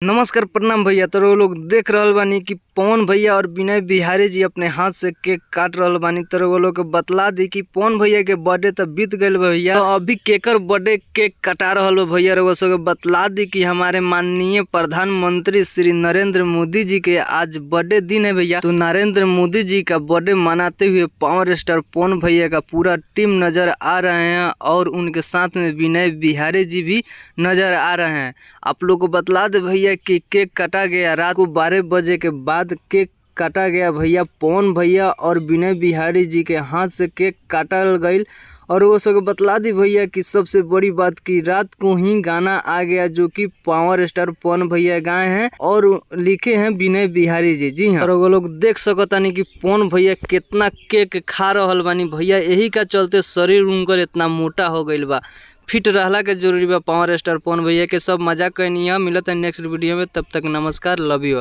नमस्कार प्रणाम भैया। तो रउआ लोग देख रहल बानी कि पवन भैया और विनय बिहारी जी अपने हाथ से केक काट रहल बानी। तो रउआ लोग के बतला दी कि पवन भैया के बर्थडे त बीत गइल बा भैया, तो अभी केकर बर्थडे केक कटा रहल बा भैया। रउआ सब के बतला दी कि हमारे माननीय प्रधानमंत्री श्री नरेंद्र मोदी जी के आज बर्थडे दिन है भैया। तो नरेंद्र मोदी जी का बर्थडे मनाते हुए पावर स्टार पवन भैया का पूरा टीम नजर आ रहे हैं और उनके साथ में विनय बिहारी जी भी नजर आ रहे हैं। आप लोग को बतला दे भैया कि केक काटा गया रात को 12 बजे के बाद केक काटा गया भैया। पवन भैया और विनय बिहारी जी के हाथ से केक काटल गईल। और वो सब बतला दी भैया कि सबसे बड़ी बात कि रात को ही गाना आ गया जो कि पावर स्टार पवन भैया गाए हैं और लिखे हैं विनय बिहारी जी। जी हाँ, और वो लोग देख सकतानी कि पवन भैया कितना केक खा रहल बानी भैया। यही का चलते शरीर उनकर इतना मोटा हो गईल बा। फिट रहला के जरूरी बा पावर स्टार पवन भैया के। सब मजाक कैनी है। मिलत है नेक्स्ट वीडियो में, तब तक नमस्कार, लव you all.